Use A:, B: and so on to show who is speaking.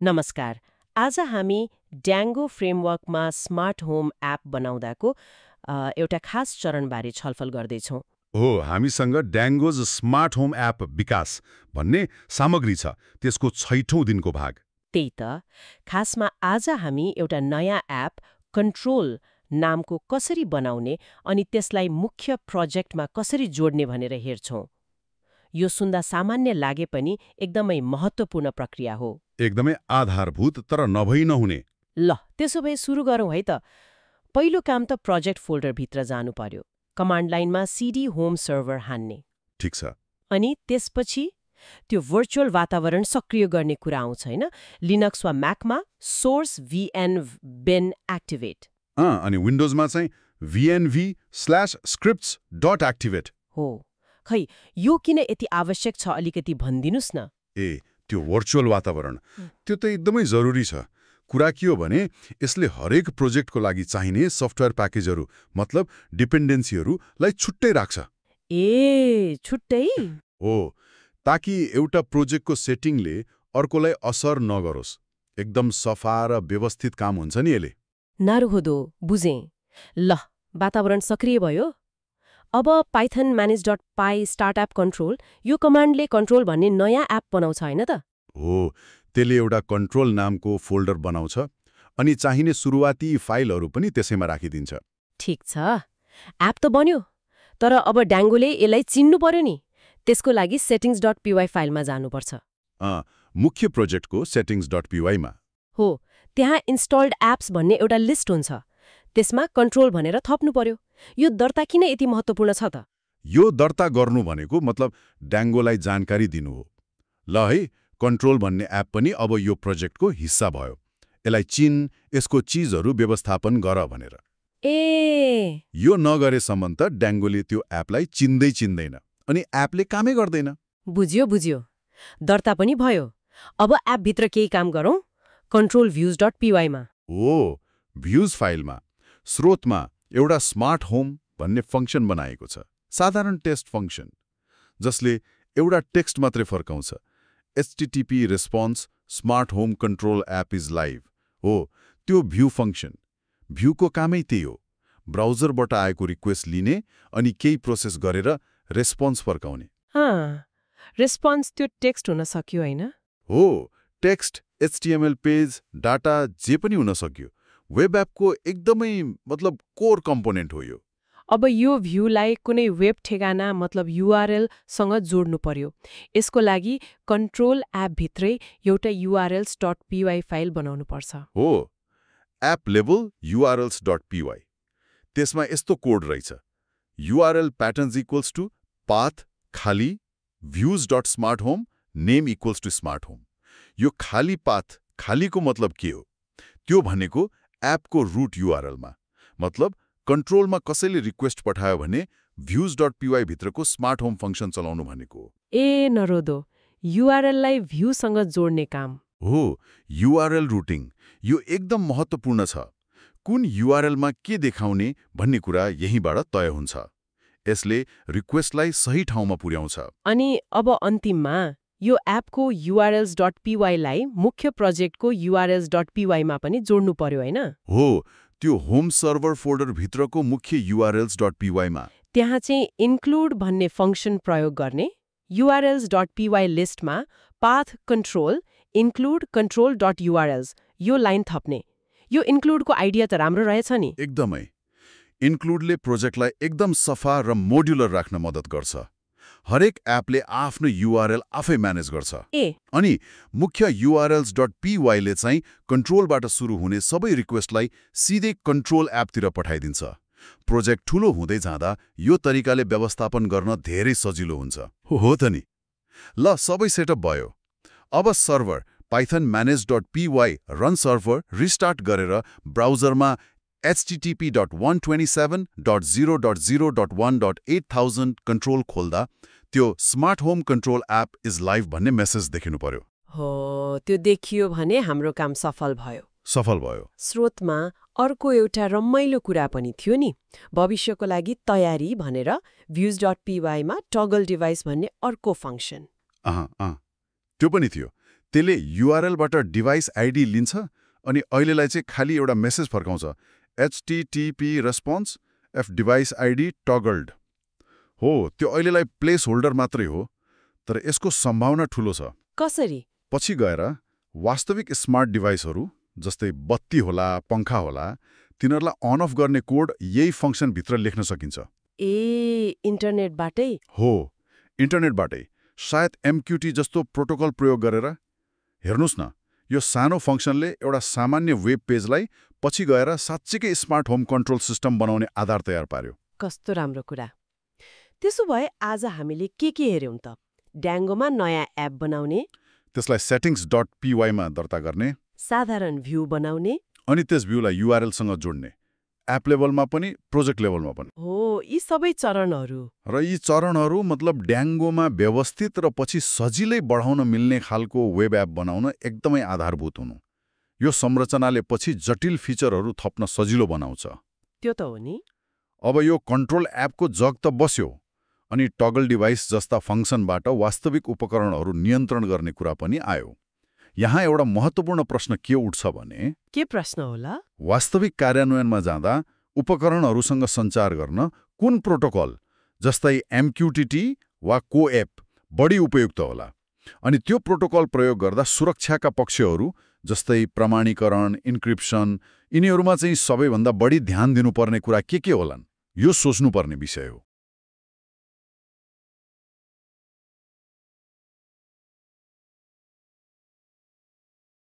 A: नमस्कार। आज हामी ड्याङ्गो फ्रेमवर्कमा स्मार्ट होम एप बनाउँदाको एउटा खास चरणबारे छलफल गर्दैछौँ।
B: हो हामीसँग ड्याङ्गोज स्मार्ट होम एप विकास भन्ने सामग्री छ, त्यसको 6औं दिनको भाग।
A: त्यही त, खासमा आज हामी एउटा नयाँ एप कन्ट्रोल नामको कसरी बनाउने अनि त्यसलाई मुख्य प्रोजेक्टमा कसरी जोड्ने भनेर हेर्छौँ। यो सुन्दा सामान्य लागे पनि एकदमै महत्त्वपूर्ण प्रक्रिया हो।
B: एकदमै आधारभूत तर नभई नहुने।
A: ल त्यसो भए सुरु गरौँ है त। पहिलो काम त प्रोजेक्ट फोल्डरभित्र जानु पर्यो। कमान्ड लाइनमा सिडी होम सर्भर हान्ने।
B: ठिक छ।
A: अनि त्यसपछि त्यो भर्चुअल वातावरण सक्रिय गर्ने कुरा आउँछ हैन। लिनक्स वा म्याकमा सोर्स भिएन बिन एक्टिभेट
B: अनि विन्डोजमा चाहिँ vnv/scripts.activate
A: हो। खै यो किन यति आवश्यक छ अलिकति भनिदिनुस् न।
B: त्यो भर्चुअल वातावरण त्यो त एकदमै जरुरी छ। कुरा के हो भने यसले हरेक प्रोजेक्टको लागि चाहिने सफ्टवेयर प्याकेजहरू मतलब डिपेन्डेन्सीहरूलाई छुट्टै राख्छ।
A: छुट्टै?
B: हो, ताकि एउटा प्रोजेक्टको सेटिङले अर्कोलाई असर नगरोस्। एकदम सफा र व्यवस्थित काम हुन्छ नि यसले।
A: नारुहोदो, बुझेँ। ल वातावरण सक्रिय भयो। अब पाइथन manage.py स्टार्टएप कन्ट्रोल यो कमान्डले कन्ट्रोल भन्ने नयाँ एप बनाउँछ हैन त?
B: हो, त्यसले एउटा कन्ट्रोल नामको फोल्डर बनाउँछ अनि चाहिने सुरुवाती फाइलहरू पनि त्यसैमा राखिदिन्छ।
A: ठिक छ, एप त बन्यो। तर अब ड्याङ्गोले यसलाई चिन्नु पर्यो नि। त्यसको लागि settings.py फाइलमा जानुपर्छ।
B: मुख्य प्रोजेक्टको settings.py मा।
A: हो, त्यहाँ इन्स्टल्ड एप्स भन्ने एउटा लिस्ट हुन्छ। त्यसमा कन्ट्रोल भनेर थप्नु पर्यो। यो दर्ता किन यति महत्त्वपूर्ण छ त?
B: यो दर्ता गर्नु भनेको मतलब ड्याङ्गोलाई जानकारी दिनु हो। ल है, कन्ट्रोल भन्ने एप पनि अब यो प्रोजेक्टको हिस्सा भयो। यसलाई चिन, यसको चिजहरू व्यवस्थापन गर भनेर। यो नगरेसम्म त ड्याङ्गोले त्यो एपलाई चिन्दैन अनि एपले कामै गर्दैन।
A: बुझ्यो। दर्ता पनि भयो। अब एपभित्र केही काम गरौँ। कन्ट्रोल भ्युज.py मा।
B: हो, भ्युज फाइलमा स्रोतमा एउटा स्मार्ट होम भन्ने फङ्क्सन बनाएको छ। साधारण टेस्ट फङ्क्सन जसले एउटा टेक्स्ट मात्रै फर्काउँछ। HTTP response smart home control app is live हो, त्यो भ्यू फङ्क्सन। भ्यूको कामै त्यही हो, ब्राउजरबाट आएको रिक्वेस्ट लिने अनि केही प्रोसेस गरेर रेस्पोन्स फर्काउने।
A: रेस्पोन्स त्यो टेक्स्ट हुन सक्यो हैन?
B: हो, टेक्स्ट, HTML पेज, डाटा जे पनि हुन सक्यो। वेब एपको एकदमै मतलब कोर कम्पोनेन्ट हो यो।
A: अब यो भ्यूलाई कुनै वेब ठेगाना मतलब URL सँग जोड्नु पर्यो। यसको लागि कन्ट्रोल एपभित्रै एउटा urls.py फाइल बनाउनु पर्छ।
B: हो, एप लेभल urls.py। त्यसमा यस्तो कोड रहेछ। URL patterns equals to path खाली views.smarthome name equals to smart home। यो खाली पाथ, खालीको मतलब के हो? त्यो भनेको एपको रूट URL-मा। मतलब कन्ट्रोलमा कसैले रिक्वेस्ट पठायो भने views.py भित्रको स्मार्ट होम फङ्क्सन चलाउनु भनेको हो।
A: नरोदो, URL-लाई भ्यूसँग जोड्ने काम।
B: हो, URL रुटिङ यो एकदम महत्त्वपूर्ण छ। कुन URL-मा के देखाउने भन्ने कुरा यहीँबाट तय हुन्छ। यसले रिक्वेस्टलाई सही ठाउँमा पुर्याउँछ। अनि
A: अब अन्तिममा यो एपको urls.py लाई मुख्य प्रोजेक्टको urls.py मा पनि जोड्नु पर्यो हैन?
B: हो, त्यो होम सर्भर फोल्डर भित्रको मुख्य urls.py मा।
A: त्यहाँ चाहिँ इन्क्लुड भन्ने फङ्क्सन प्रयोग गर्ने। urls.py लिस्टमा पाथ कन्ट्रोल इन्क्लुड control.urls यो लाइन थप्ने। यो इन्क्लुडको आइडिया त राम्रो रहेछ नि।
B: एकदमै। इन्क्लुडले प्रोजेक्टलाई एकदम सफा र मोड्युलर राख्न मद्दत गर्छ। हरेक एपले आफ्नो URL आफै म्यानेज गर्छ। अनि मुख्य urls.py ले चाहिँ कन्ट्रोलबाट सुरु हुने सबै रिक्वेस्टलाई सिधै कन्ट्रोल एपतिर पठाइदिन्छ। प्रोजेक्ट ठुलो हुँदै जाँदा यो तरिकाले व्यवस्थापन गर्न धेरै सजिलो हुन्छ। हो त नि। ल सबै सेटअप भयो। अब server Python manage.py run server restart गरेर ब्राउजरमा http://127.0.0.1.8000 कन्ट्रोल खोल्दा त्यो smart home control app is live भन्ने मेसेज देखिनु पर्यो।
A: हो, त्यो देखियो भने हाम्रो काम सफल भयो। स्रोतमा अर्को एउटा रमाइलो कुरा पनि थियो नि। भविष्यको लागि तयारी भनेर views.py मा टगल डिभाइस भन्ने अर्को फङ्क्सन।
B: त्यो पनि थियो। त्यसले युआरएलबाट डिभाइस आइडी लिन्छ अनि अहिलेलाई चाहिँ खालि एउटा मेसेज फर्काउँछ, HTTP response of device ID toggled. हो, त्यो अहिलेलाई प्लेस होल्डर मात्रै हो, तर यसको सम्भावना ठूलो छ।
A: कसरी?
B: पछि गएर वास्तविक स्मार्ट डिभाइसहरू जस्तै बत्ती होला, पंखा होला, तिनीहरूलाई अन अफ गर्ने कोड यही फङ्सनभित्र लेख्न सकिन्छ।
A: इन्टरनेटबाटै?
B: हो, इन्टरनेटबाटै, सायद MQT जस्तो प्रोटोकल प्रयोग गरेर। हेर्नुहोस् न, यो सानो फङ्सनले एउटा सामान्य वेब पेजलाई पछि गएर साँच्चीकै स्मार्ट होम कन्ट्रोल सिस्टम बनाउने आधार तयार पार्यो।
A: कस्तो राम्रो कुरा। त्यसो भए आज हामीले के हेर्यौं त? ड्याङ्गोमा नयाँ एप बनाउने,
B: त्यसलाई settings.py मा दर्ता गर्ने,
A: साधारण भ्यू बनाउने,
B: अनि त्यस भ्यूलाई URL-सँग जोड्ने, एप लेभलमा पनि प्रोजेक्ट लेभलमा पनि।
A: हो, यी सबै चरणहरू।
B: र यी चरणहरू मतलब ड्याङ्गोमा व्यवस्थित र पछि सजिलै बढाउन मिल्ने खालको वेब एप बनाउन एकदमै आधारभूत हुनु। यो संरचनाले पछि जटिल फिचरहरू थप्न सजिलो बनाउँछ।
A: त्यो त हो नि।
B: अब यो कन्ट्रोल एपको जग त बस्यो, अनि टगल डिभाइस जस्ता फङ्सनबाट वास्तविक उपकरणहरू नियन्त्रण गर्ने कुरा पनि आयो। यहाँ एउटा महत्त्वपूर्ण प्रश्न के उठ्छ भने,
A: के प्रश्न होला?
B: वास्तविक कार्यान्वयनमा जाँदा उपकरणहरूसँग सञ्चार गर्न कुन प्रोटोकल जस्तै MQTT वा कोएप बढी उपयुक्त होला? अनि त्यो प्रोटोकल प्रयोग गर्दा सुरक्षाका पक्षहरू जस्तै प्रमाणीकरण, इन्क्रिप्सन, यिनीहरूमा चाहिँ सबैभन्दा बढी ध्यान दिनुपर्ने कुरा के होलान्? यो सोच्नुपर्ने विषय हो।